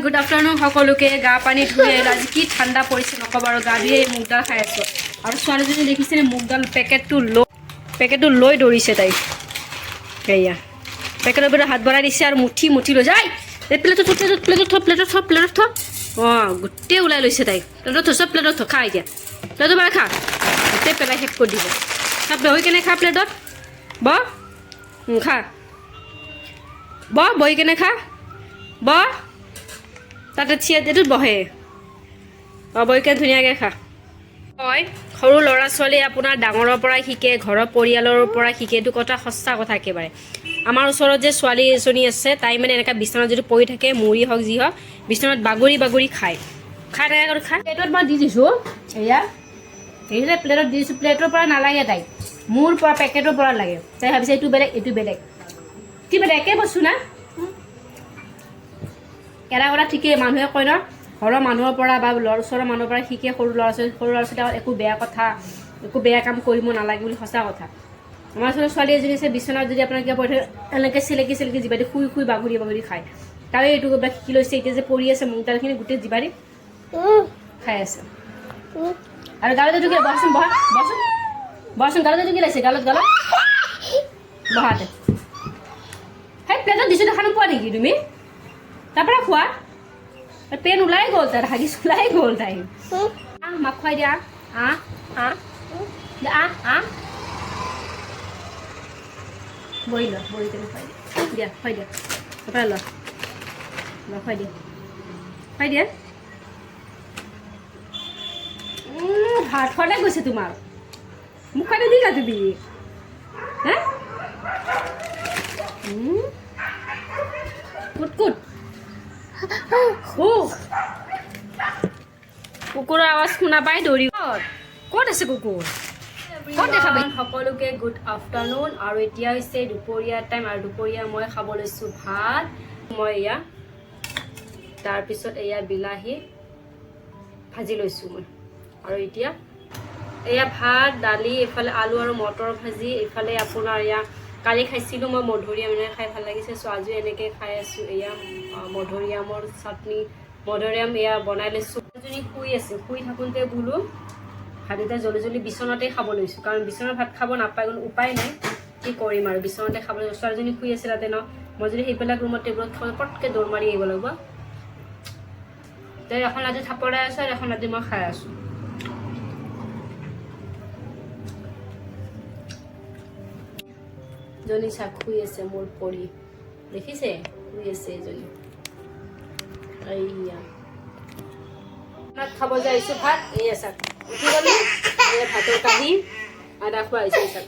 Good afternoon সকলোকে। গা পানী ধুই আহিলোঁ। আজি কি ঠাণ্ডা পৰিছে নক'ব আৰু। গা ধুই আহি মুগ দাল খাই আছোঁ। আৰু ছোৱালীজনী দেখিছেনে, মুগ দাল পেকেটটো লৈ দৌৰিছে তাই। এয়া পেকেটৰ ভিতৰত হাত ভৰাই দিছে আৰু মুঠি মুঠি লৈ যায়। এই প্লেটত থ, প্লেটত, প্লেটত থ, প্লেটত থ, প্লেটত থ। অঁ, গোটেই ওলাই লৈছে তাই। প্লেটত থ, চব প্লেটত থ। খা এতিয়া, প্লেটৰ পৰা খা। গোটেই পেলাই শেষ কৰি দিব। খা, বহি কেনে খা প্লেটত। বহ, খা, বহ, বহি কেনে খা, বহ। তাতে চিয়াত এইটোত বহে। অঁ, বহি কেনে ধুনীয়াকৈ খা। হয়, সৰু ল'ৰা ছোৱালীয়ে আপোনাৰ ডাঙৰৰ পৰাই শিকে, ঘৰৰ পৰিয়ালৰ পৰা শিকে। এইটো কথা সঁচা কথা একেবাৰে। আমাৰ ওচৰত যে ছোৱালী এজনী আছে, তাই মানে এনেকুৱা বিচনাত যদি পৰি থাকে, মুড়ি হওক যি হওক, বিচনাত বাগৰি বাগৰি খায়। খাই থাকে আৰু খায়। প্লেটত মই দি দিছোঁ। এয়া দেখিছে, প্লেটত দি দিছোঁ। প্লেটৰ পৰা নালাগে তাইক, মোৰ পৰা পেকেটৰ পৰা লাগে। তাই ভাবিছে এইটো বেলেগ, এইটো বেলেগ। কি বেলেগ? একে বস্তু না। এৰা কৰা ঠিকেই। মানুহে কয় ন, ঘৰৰ মানুহৰ পৰা বা ল'ৰা ওচৰৰ মানুহৰ পৰা শিকে সৰু ল'ৰা ছোৱালী। সৰু ল'ৰা ছোৱালী একো বেয়া কথা, একো বেয়া কাম কৰিব নালাগে বুলি। সঁচা কথা। আমাৰ ওচৰৰ ছোৱালী এজনী আছে, বিচনাত যদি আপোনাৰ কিবা পৰি থাকে, এনেকৈ চেলেকি চেলেকি জিভা দি শুই শুই বাগৰি বাগৰি খায়। তাই এইটো কিবা শিকি লৈছে। এতিয়া যে পৰি আছে, মুগ দালখিনি গোটেই জিভা দি খাই আছে। আৰু গালত এইটো কি? বহাচোন, বহা, বহাচোন, বহাচোন। গালত এইটো কি লাগিছে? গালত, গালত বহাতে। সেই প্লেটত দিছোঁ, দেখা নোপোৱা নেকি তুমি? তাৰ পৰা খোৱা। পেন ওলাই গ'ল তাই, হাগিছ ওলাই গ'ল তাই। আহ, মাক খুৱাই দিয়া। আহ, আহ, দে, আহ, আহ। বহি লোৱা, বহি কেনে খুৱাই দিয়া। দিয়া, খুৱাই দিয়া। তাৰপৰা লোৱা, লোৱা, খুৱাই দিয়া, খুৱাই দিয়া। ভাত খোৱাতে গৈছে তোমাৰ। মোক খুৱাই নিদিলা তুমি হে? কুট কুট। কুকুৰৰ আৱাজ শুনা পাই দৌৰি। ক'ত আছে কুকুৰ? ক'ত দেখা পাই? সকলোকে গুড আফটাৰনুন। আৰু এতিয়া হৈছে দুপৰীয়া টাইম আৰু দুপৰীয়া মই খাব লৈছোঁ ভাত। মই এয়া তাৰপিছত এয়া বিলাহী ভাজি লৈছোঁ মই। আৰু এতিয়া এয়া ভাত, দালি, এইফালে আলু আৰু মটৰ ভাজি, এইফালে আপোনাৰ এয়া কালি খাইছিলোঁ মই মধুৰিআম, এনেকৈ খাই ভাল লাগিছে। চ' আজিও এনেকৈ খাই আছোঁ। এয়া মধুৰিআমৰ চাটনি, মধুৰিআম এয়া বনাই লৈছোঁ। এজনী শুই আছে। শুই থাকোঁতে বোলো ভাত এতিয়া জলদি জলদি বিচনাতে খাব লৈছোঁ, কাৰণ বিচনাত ভাত খাব নাপায়, কোনো উপায় নাই। কি কৰিম আৰু, বিচনাতে খাব লৈছোঁ। ছোৱালীজনী শুই আছে তাতে ন। মই যদি সেইবিলাক ৰুমত টেবুলত খাব, পটকৈ দৌৰ মাৰি আহিব লাগিব। তাই এখন আজি থাপৰাই আছে আৰু এখন আজি মই খাই আছোঁ। জনী চাক, শুই আছে মোৰ পৰি। দেখিছে, শুই আছে এজনী। এইয়া ভাত খাব যাইছোঁ। ভাত, এয়া চাক, উঠি গ'লো। এয়া ভাতৰ কাঁহী, আদা খোৱা হৈছে। চাক।